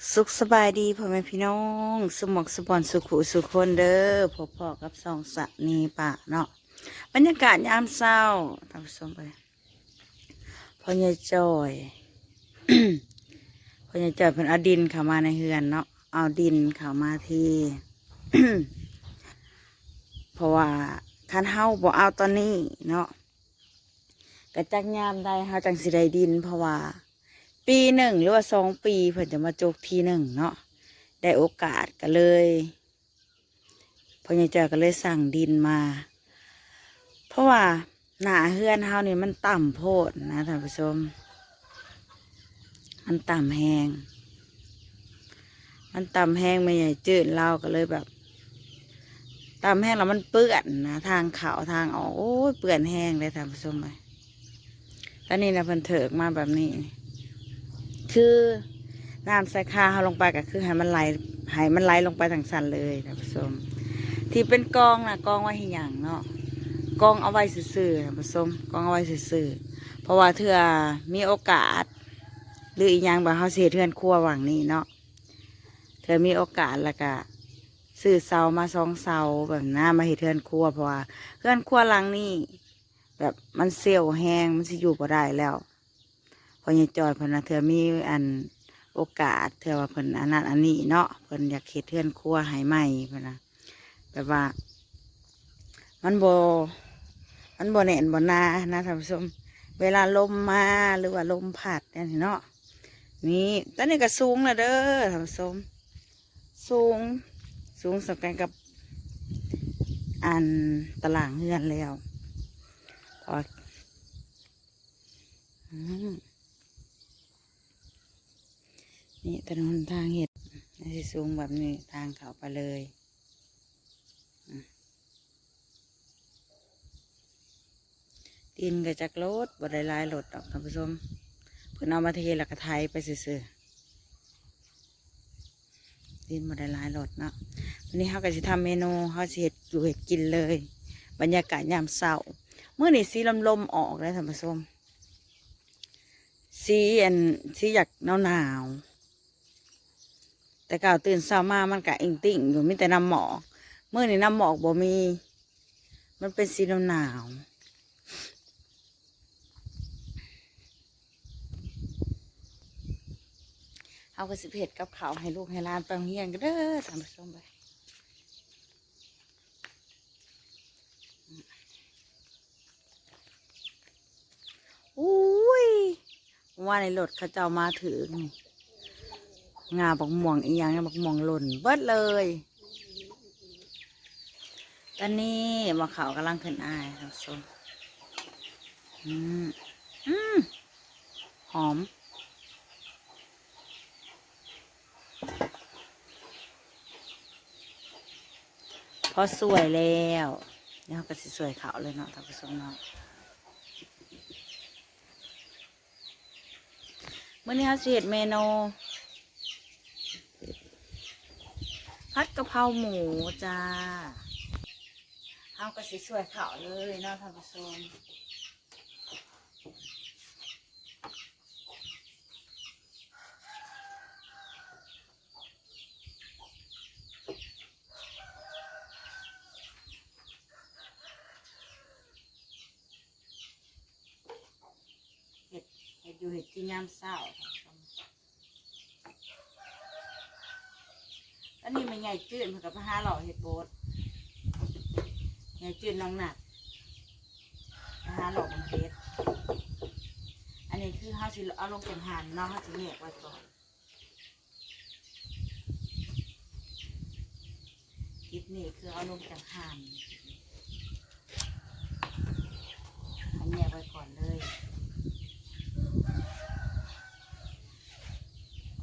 ສຸກສະບາຍດີພໍ່ແມ່ພີ່ນ້ອງ ສຸໝົກສຸບອນ ສຸຂູສຸຄົນເດີ. ພົບພໍ້ກັບຊ່ອງສະນີປາເນາະ, ບັນຍາກາດຍາມເຊົ້າ ທ່ານຜູ້ຊົມເອີຍ. ພໍ່ໃຫຍ່ຈ່ອຍ ພໍ່ໃຫຍ່ຈ່ອຍເພິ່ນເອົາດິນເຂົ້າມາໃນເຮືອນເນາະ, ເອົາດິນເຂົ້າມາເທ ເພາະວ່າຄັນເຮົາບໍ່ເອົາຕອນນີ້ເນາະ ກະຈັກຍາມໃດເຮົາຈັ່ງຊິໄດ້ດິນ, ເພາະວ່າປີໜຶ່ງ ຫຼືວ່າສອງປີ ເພິ່ນຈະມາຈົກທີໜຶ່ງເນາະ, ໄດ້ໂອກາດກະເລີຍ ພໍ່ໃຫຍ່ຈ້ອຍກະເລີຍສັ່ງດິນມາ ເພາະວ່າໜ້າເຮືອນເຮົານີ້ມັນຕ່ຳໂພດນະທ່ານຜູ້ຊົມ, ມັນຕ່ຳແຮງ ມັນຕ່ຳແຮງ. ແມ່ໃຫຍ່ຈືນລາວກະເລີຍແບບ ຕ່ຳແຮງແລ້ວມັນເປື້ອນນະ ທາງເຂົ້າທາງອອກ ໂອ້ຍ ເປື້ອນແຮງເດ້ທ່ານຜູ້ຊົມເອີຍ. ຕອນນີ້ນະ ເພິ່ນເທີກມາແບບນີ້ ຄືນ້ຳໃສ່ຄາເຮົາລົງໄປ ກະຄືໃຫ້ມັນໄຫຼ ໃຫ້ມັນໄຫຼລົງໄປຈັ່ງຊັ້ນເລີຍທ່ານຜູ້ຊົມ. ທີ່ເປັນກອງນະ ກອງໄວ້ເຮັດຫຍັງເນາະ, ກອງເອົາໄວ້ຊື່ໆ ທ່ານຜູ້ຊົມ, ກອງເອົາໄວ້ຊື່ໆ ເພາະວ່າເທື່ອມີໂອກາດ ຫຼືອີ່ຫຍັງ ແບບເຮົາຊິເຮັດເຮືອນຄົວຫວ່າງນີ້ເນາະ, ເທື່ອມີໂອກາດແລ້ວກະ ຊື້ເສົາມາສອງເສົາແບບນັ້ນ ມາເຮັດເຮືອນຄົວ, ເພາະວ່າເຮືອນຄົວຫຼັງນີ້ແບບມັນເຊວແຮງ ມັນຊິຢູ່ບໍ່ໄດ້ແລ້ວ. ພໍ່ໃຫຍ່ຈ່ອຍເພິ່ນວ່າ ເທື່ອມີອັນໂອກາດ ເທື່ອວ່າເພິ່ນອັນນັ້ນອັນນີ້ເນາະ ເພິ່ນຢາກເຮັດເຮືອນຄົວໃຫ້ໃໝ່ ເພິ່ນວ່າ ແບບວ່າ ມັນບໍ່ ມັນບໍ່ແໜ້ນບໍ່ໜານະທ່ານຜູ້ຊົມ, ເວລາລົມມາ ຫຼືວ່າລົມພັດຈັ່ງຊີ້ເນາະ. ນີ້ ຕອນນີ້ກະສູງແລ້ວເດີທ່ານຜູ້ຊົມ, ສູງ ສູງສ່ຳກັນກັບອັນຕະລ່າງເຮືອນແລ້ວ. ອືມ ນີ້ຖະໜົນທາງເຮັດ ມັນຊິສູງແບບນີ້ ທາງເຂົ້າໄປເລີຍ. ອືມ ດິນກະຈັກໂລດ ບໍ່ໄດ້ຫຼາຍໂລດດອກທ່ານຜູ້ຊົມ, ເພິ່ນເອົາມາເທແລ້ວກະໄຖໄປຊື່ໆ ດິນບໍ່ໄດ້ຫຼາຍໂລດເນາະ. ວັນນີ້ເຮົາກະຊິທຳເມນູ ເຮົາຊິເຮັດຢູ່ເຮັດກິນເລີຍ. ບັນຍາກາດຍາມເຊົ້າ ມື້ນີ້ສີລົມໆອອກເດ້ທ່ານຜູ້ຊົມ, ສີອັນ ສີຢາກໜາວໆ ແຕ່ເຊົ້າຕື່ນເຊົ້າມາມັນກະອິງຕິ່ງຢູ່ ມີແຕ່ນ້ຳໝອກ, ມື້ນີ້ນ້ຳໝອກບໍ່ມີ ມັນເປັນສີໜາວໆ. ເຮົາກະຊິໄປເຮັດກັບເຂົ້າໃຫ້ລູກໃຫ້ຫຼານໄປໂຮງຮຽນກັນເດີທ່ານຜູ້ຊົມເອີຍ. ອຸ້ຍ ວ່າໃນລົດເຂົາເຈົ້າມາຖືກນີ້ ງ່າບັກມ່ວງອີ່ຫຍັງ ບັກມ່ວງຫຼົ່ນເບິດເລີຍ. ຕອນນີ້ໝາກເຂົ້າກຳລັງຂຶ້ນອາຍທ່ານຜູ້ຊົມ. ອືມ ອືມ ຫອມ. ພໍສວຍແລ້ວ ດຽວເຮົາກະຊິສວຍເຂົ້າເລີຍເນາະທ່ານຜູ້ຊົມເນາະ. ມື້ນີ້ເຮົາຊິເຮັດເມນູຜັດກະເພົາໝູຈ້າ. ເຮົາກະຊິສວຍເຂົ້າເລີຍເນາະທ່ານຜູ້ຊົມ. ເຮັດ ເຮັດຢູ່ເຮັດກິນຍາມເຊົ້າ. ອັນນີ້ແມ່ໃຫຍ່ຈືນເພິ່ນກະໄປຫາເລາະເຮັດໂບດ, ໃຫຍ່ຈືນນ້ອງນັດໄປຫາເລາະເບິ່ງເຫັດ. ອັນນີ້ຄືເຮົາຊິເອົາລົງຈັງຫັນເນາະ, ເຮົາຊິແຍກໄວ້ກ່ອນ. ຄລິບນີ້ຄືເອົາລົງຈັງຫັນ ເອົາແຍກໄວ້ກ່ອນເລີຍ.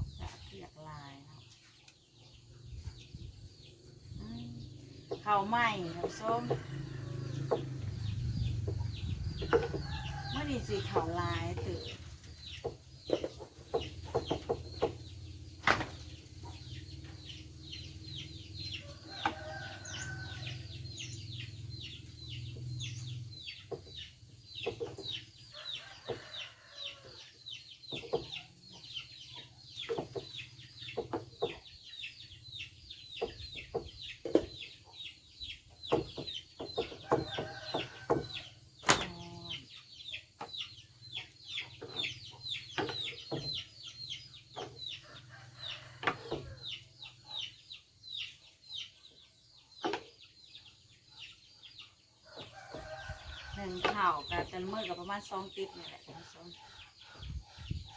ອາກາດຄືຢາກຫຼາຍເນາະ. ອືມ ເຂົ້າໃໝ່ທ່ານຜູ້ຊົມ, ມື້ນີ້ຊິເຂົ້າຫຼາຍເຕີບ. ອ ມື້ກໍປະມານສອງຕິບນີ້ແຫຼະ ສອງ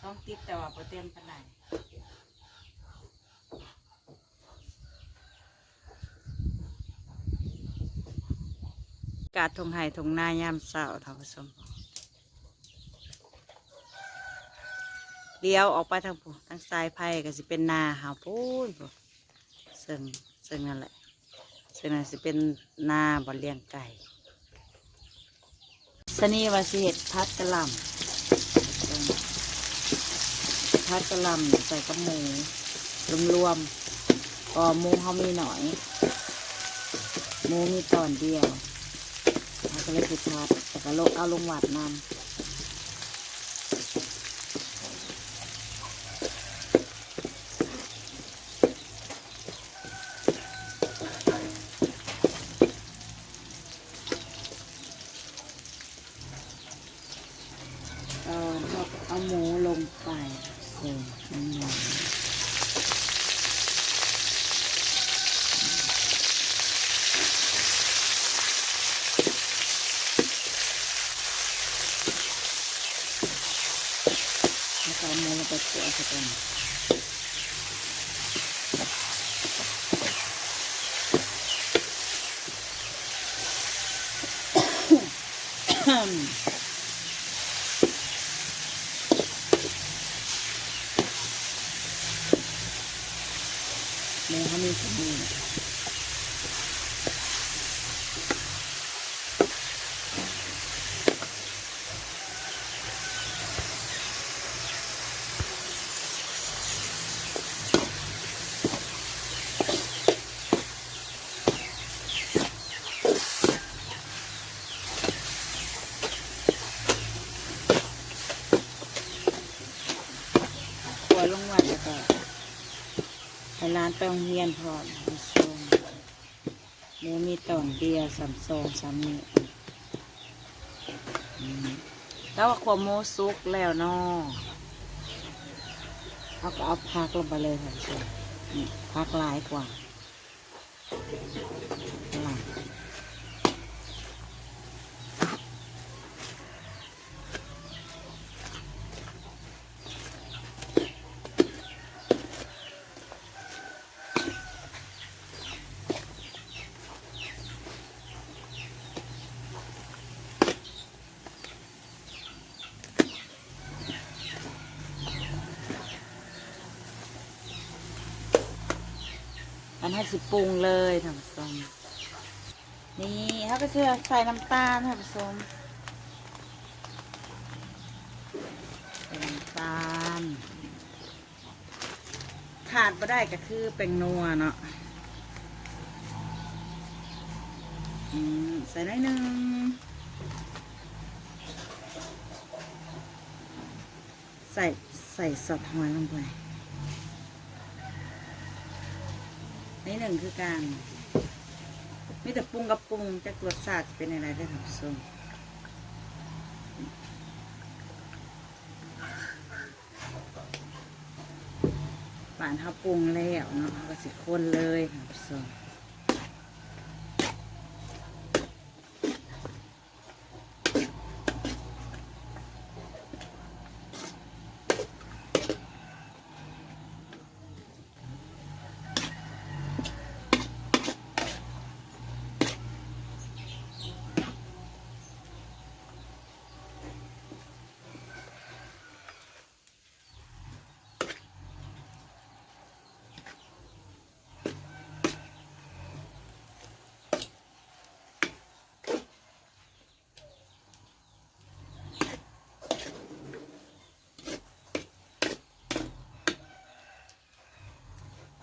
ສອງຕິບ ແຕ່ວ່າບໍ່ເຕັມປານໃດ. ກາດທົ່ງໄຮ່ທົ່ງນາຍາມເຊົ້າ ທ່ານຜູ້ຊົມ. ຫຼຽວອອກໄປທາງພຸ້ນ ທາງສາຍໄຟກໍຊິເປັນນາເຮົາພຸ້ນ ເຊິ່ງ ເຊິ່ງນັ້ນແຫຼະ ເຊິ່ງນັ້ນຊິເປັນນາບ່ອນລ້ຽງໄກ່. ຊະນີວ່າຊິເຮັດຜັດກະຫຼ່ຳ ຜັດກະຫຼ່ຳໃສ່ກັບໝູລວມໆ ເພາະໝູເຮົາມີໜ້ອຍ ໝູມີຕອນດຽວ ເຮົາກໍເລີຍຊິຜັດ ແລ້ວກໍລົງ ເອົາລົງວັດນຳ. ຕອນເຮົາເອົາໝູລົງໄປ ເຊິ່ງ ແລ້ວກໍເອົາໝູລົງໄປຂົ້ວຊະກ່ອນ. ໝູເຮົາມີສ່ຳນີ້. ຂົ້ວລົງໄວ້ ແລ້ວກໍໃຫ້ຫຼານໄປໂຮງຮຽນພ້ອມ. ໝູມີຕອນດຽວ ສ່ຳສອງ ສ່ຳນີ້. ອືມ ແຕ່ວ່າຂົ້ວໝູສຸກແລ້ວເນາະ ເຮົາກໍເອົາຜັກລົງໄປເລີຍ ທ່ານຜູ້ຊົມ. ນີ້ ຜັກຫຼາຍກວ່າ ຫຼາຍ. ອັນ ເຮົາຊິປຸງເລີຍ ທ່ານຜູ້ຊົມ. ນີ້ ເຮົາກໍຊິໃສ່ນ້ຳຕານ ທ່ານຜູ້ຊົມ. ໃສ່ນ້ຳຕານ. ຂາດບໍ່ໄດ້ກໍຄືແປ້ງນົວເນາະ. ອືມ ໃສ່ໜ້ອຍໜຶ່ງ. ໃສ່ ໃສ່ຊອດຫອຍລົງໄປໜ້ອຍໜຶ່ງຄືກັນ. ມີແຕ່ປຸງກັບປຸງ ຈັກລົດຊາດຊິເປັນແນວໃດເດີທ່ານຜູ້ຊົມ. ບາດເຮົາປຸງແລ້ວເນາະ ເຮົາກໍຊິຄົນເລີຍທ່ານຜູ້ຊົມ.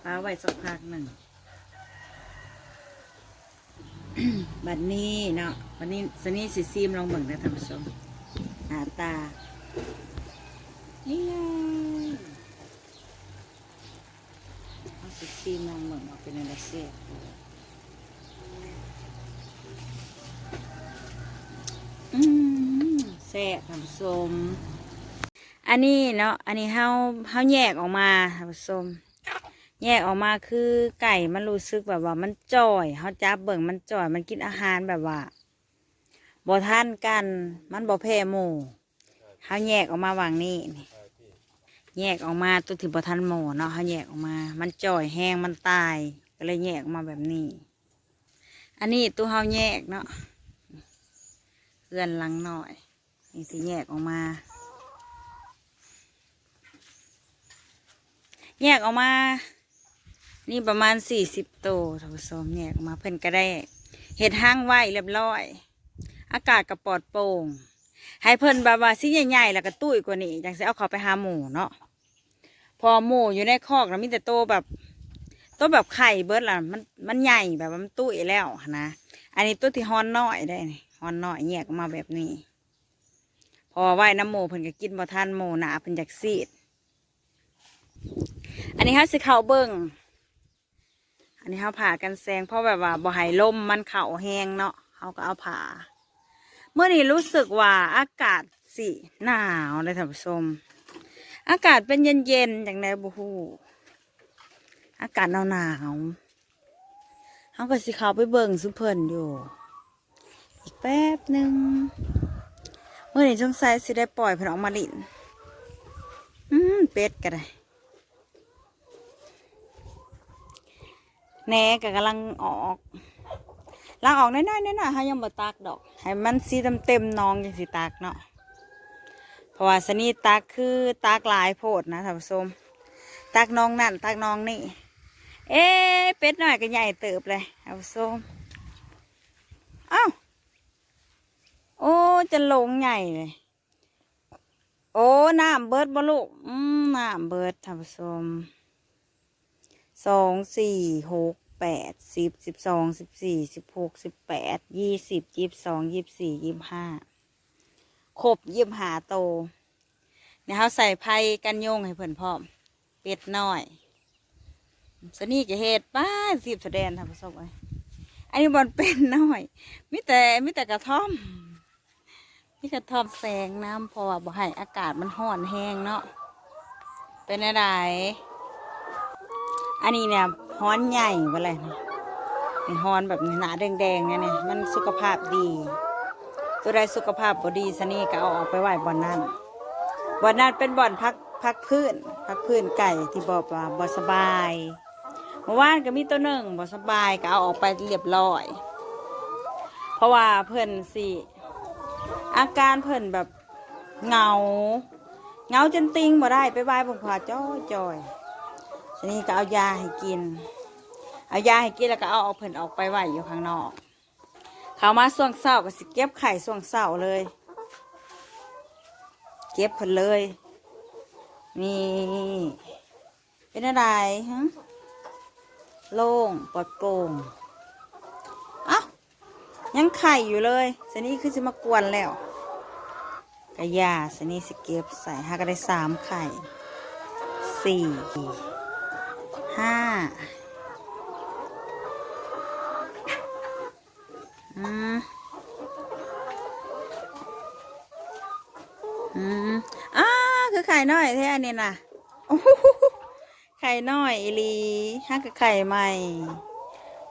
ປະໄວ້ສັກພັກໜຶ່ງ. ບັດນີ້ເນາະ ບັດນີ້ຊະນີຊິຊີມລອງເບິ່ງເດີທ່ານຜູ້ຊົມ ໜ້າຕານີ້. ເຮົາຊິຊີມລອງເບິ່ງວ່າເປັນແນວໃດແຊບ. ອືມ ແຊບທ່ານຜູ້ຊົມ. ອັນນີ້ເນາະ ອັນນີ້ເຮົາ ເຮົາແຍກອອກມາທ່ານຜູ້ຊົມ ແຍກອອກມາຄືໄກ່ມັນຮູ້ສຶກແບບວ່າມັນຈ່ອຍ ເຮົາຈັບເບິ່ງມັນຈ່ອຍ ມັນກິນອາຫານແບບວ່າ ບໍ່ທັນກັນ ມັນບໍ່ແພ້ໝູ່. ເຮົາແຍກອອກມາຫວ່າງນີ້ນີ້ ແຍກອອກມາ ໂຕທີ່ບໍ່ທັນໝໍ້ເນາະ ເຮົາແຍກອອກມາ ມັນຈ່ອຍແຮງ ມັນຕາຍ ກໍເລີຍແຍກອອກມາແບບນີ້. ອັນນີ້ໂຕເຮົາແຍກເນາະ ເຮືອນຫຼັງນ້ອຍ ນີ້ທີ່ແຍກອອກມາ ແຍກອອກມາ ນີ້ປະມານສີ່ສິບໂຕ ທ່ານຜູ້ຊົມ ແຍກອອກມາ ເພິ່ນກໍໄດ້ເຮັດຮັງໄວ້ລຽບລ້ອຍ ອາກາດກໍປອດໂປ່ງ ໃຫ້ເພິ່ນແບບວ່າຊິໃຫຍ່ໆ ແລ້ວກໍຕຸ້ຍກວ່ານີ້ ຈັ່ງຊິເອົາເຂົ້າໄປຫາໝູ່ເນາະ ເພາະໝູ່ຢູ່ໃນຄອກນະ ມີແຕ່ໂຕແບບ ໂຕແບບໄຂ່ເບິດລະ ມັນ ມັນໃຫຍ່ ແບບວ່າມັນຕຸ້ຍແລ້ວຫັ້ນນະ. ອັນນີ້ໂຕທີ່ຮອນນ້ອຍໄດ໋ນີ້ ຮອນນ້ອຍແຍກອອກມາແບບນີ້ ເພາະວ່າໄວ້ນຳໝູ່ເພິ່ນກໍກິນບໍ່ທັນ ໝູ່ໜ້າເພິ່ນຢາກຊີດ. ອັນນີ້ເຮົາຊິເຂົ້າເບິ່ງ ອັນນີ້ເຮົາຜ້າກັນແສງ ເພາະແບບວ່າບໍ່ໃຫ້ລົມມັນເຂົ້າແຮງເນາະ ເຮົາກໍເອົາຜ້າ. ມື້ນີ້ຮູ້ສຶກວ່າອາກາດຊິໜາວເດ້ທ່ານຜູ້ຊົມ ອາກາດເປັນເຢັນໆ ຈັ່ງໃດບໍ່ຮູ້ ອາກາດໜາວໆ. ເຮົາກໍຊິເຂົ້າໄປເບິ່ງຊຸມເພິ່ນຢູ່ ອີກແປັບໜຶ່ງ. ມື້ນີ້ສົງໄສຊິໄດ້ປ່ອຍເພິ່ນອອກມາຫຼິ້ນ. ອືມ ເປັດກໍໄດ້ ແໜກໍກຳລັງອອກ ລັກອອກນ້ອຍໆ ນ້ອຍໆ ເຮົາຍັງບໍ່ຕັກດອກ ໃຫ້ມັນຊິເຕັມໆໜອງຈັ່ງຊິຕັກເນາະ. ເພາະວ່າຊະນີຕັກຄືຕັກຫຼາຍໂພດນະທ່ານຜູ້ຊົມ ຕັກໜອງນັ້ນ ຕັກໜອງນີ້. ເອ ເປັດນ້ອຍກໍໃຫຍ່ເຕີບເລີຍທ່ານຜູ້ຊົມ. ອ້າວ ໂອ້ ຈະຫຼົງໃຫຍ່ເລີຍ. ໂອ້ ນ້ຳເບິດບໍ່ລູກ? ອືມ ນ້ຳເບິດທ່ານຜູ້ຊົມ. ສອງ ສີ່ ຫົກ ແປດ ສິບ ສິບສອງ ສິບສີ່ ສິບຫົກ ສິບແປດ ຍີ່ສິບ ຍີ່ສິບສອງ ຍີ່ສິບສີ່ ຍີ່ສິບຫ້າ ຄົບ ຍີ່ສິບຫ້າໂຕ. ນີ້ເຮົາໃສ່ໄພກັນຍຸງໃຫ້ເພິ່ນພ້ອມ ເປັດນ້ອຍ. ຊະນີກໍເຮັດໄປ ສິບສະແດນທ່ານຜູ້ຊົມເອີຍ. ອັນນີ້ບ່ອນເປັດນ້ອຍ ມີແຕ່ ມີແຕ່ກະທ່ອມ ມີກະທ່ອມແສງນຳ ເພາະວ່າບໍ່ໃຫ້ອາກາດມັນຮ້ອນແຮງເນາະ. ເປັນແນວໃດ? ອັນນີ້ແນວຮ້ອນໃຫຍ່ບໍ່ແຫຼະ ນີ້ຮ້ອນແບບນີ້ ໜ້າແດງໆ ແນວນີ້ ມັນສຸຂະພາບດີ. ໂຕໃດສຸຂະພາບບໍ່ດີຊະນີກໍເອົາອອກໄປໄວ້ບ່ອນນັ້ນ. ບ່ອນນັ້ນເປັນບ່ອນພັກ ພັກພື້ນ ພັກພື້ນໄກ່ທີ່ແບບວ່າບໍ່ສະບາຍ. ເມື່ອວານກໍມີໂຕໜຶ່ງບໍ່ສະບາຍ ກໍເອົາອອກໄປລຽບລ້ອຍ ເພາະວ່າເພິ່ນຊິ ອາການເພິ່ນແບບເຫງົາ ເຫງົາຈົນຕິ່ງບໍ່ໄດ້ ໄປວາຍເບິ່ງຂວາຈ່ອຍໆ. ຊະນີກໍເອົາຢາໃຫ້ກິນ ເອົາຢາໃຫ້ກິນ ແລ້ວກໍເອົາ ເອົາເພິ່ນອອກໄປໄວ້ຢູ່ຂ້າງນອກ. ເຂົ້າມາຊ່ວງເຊົ້າກໍຊິເກັບໄຂ່ຊ່ວງເຊົ້າເລີຍ ເກັບເພິ່ນເລີຍ. ນີ້ ເປັນແນວໃດ? ຫຶ ໂລ່ງ ປອດໂປ່ງ. ເອົ້າ ຍັງໄຂ່ຢູ່ເລີຍ ຊະນີຄືຊິມາກວນແລ້ວ. ກະຢ່າ ຊະນີຊິເກັບໃສ່ ຫາກໍໄດ້ສາມໄຂ່ ສີ່ ຫ້າ ອືມ ອືມ ອ້າ ຄືໄຂ່ນ້ອຍແທ້ອັນນີ້ນະ. ໂອ້ໂຫ ໄຂ່ນ້ອຍອີ່ຫຼີ ຫາກໍໄຂ່ໃໝ່.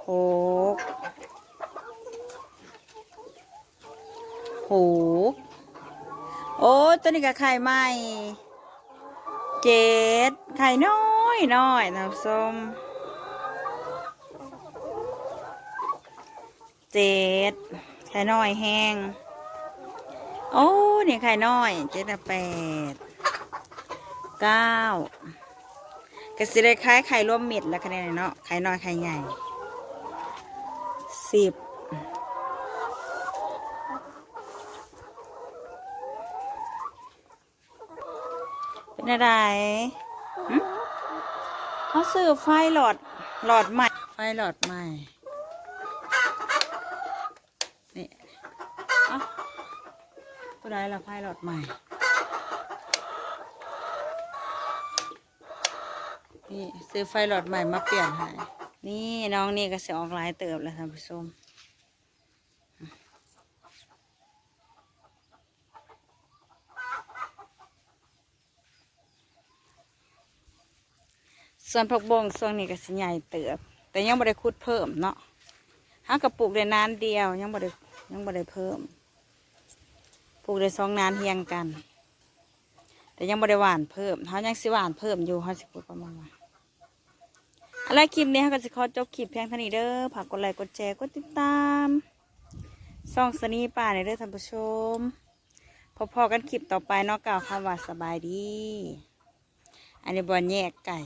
ຫົກ ຫົກ ໂອ້ ໂຕນີ້ກໍໄຂ່ໃໝ່. ເຈັດ ໄຂ່ນ້ອຍນ້ອຍ ທ່ານຜູ້ຊົມ. ເຈັດ ໄຂ່ນ້ອຍແຮງ. ໂອ້ ນີ້ໄຂ່ນ້ອຍ ເຈັດ ແປດ ເກົ້າ ກໍຊິໄດ້ຂາຍໄຂ່ລວມມິດແລ້ວຄະແນນເນາະ ໄຂ່ນ້ອຍໄຂ່ໃຫຍ່. ສິບ ເປັນແນວໃດ? ຫຶ ເຮົາຊື້ໄຟຫຼອດ ຫຼອດໃໝ່ ໄຟຫຼອດໃໝ່ ນີ້ ເອົ້າ ຜູ້ໃດລະໄຟຫຼອດໃໝ່? ນີ້ ຊື້ໄຟຫຼອດໃໝ່ມາປ່ຽນໃຫ້. ນີ້ ນ້ອງນີ້ກໍຊິອອກຫຼາຍເຕີບແລ້ວທ່ານຜູ້ຊົມ. ສວນຜັກບົ້ງຊ່ວງນີ້ກໍຊິໃຫຍ່ເຕີບ ແຕ່ຍັງບໍ່ໄດ້ຂຸດເພີ່ມເນາະ ເຮົາກໍປູກໄດ້ນານດຽວ ຍັງບໍ່ໄດ້ ຍັງບໍ່ໄດ້ເພີ່ມ. ປູກໄດ້ສອງນານຮຽງກັນ ແຕ່ຍັງບໍ່ໄດ້ຫວ່ານເພີ່ມ ເຮົາຍັງຊິຫວ່ານເພີ່ມຢູ່ ເຮົາຊິປູກປະມານວ່າ ເອົາລະ ຄລິບນີ້ເຮົາກໍຊິຂໍຈົບຄລິບພຽງເທົ່ານີ້ເດີ. ຝາກກົດໄລ ກົດແຊ ກົດຕິດຕາມຊ່ອງສະນີປ່າແດ່ເດີທ່ານຜູ້ຊົມ. ພໍ້ໆກັນຄລິບຕໍ່ໄປເນາະ ກ່າວຄຳວ່າສະບາຍດີ. ອັນນີ້ບ່ອນແຍກໄກ່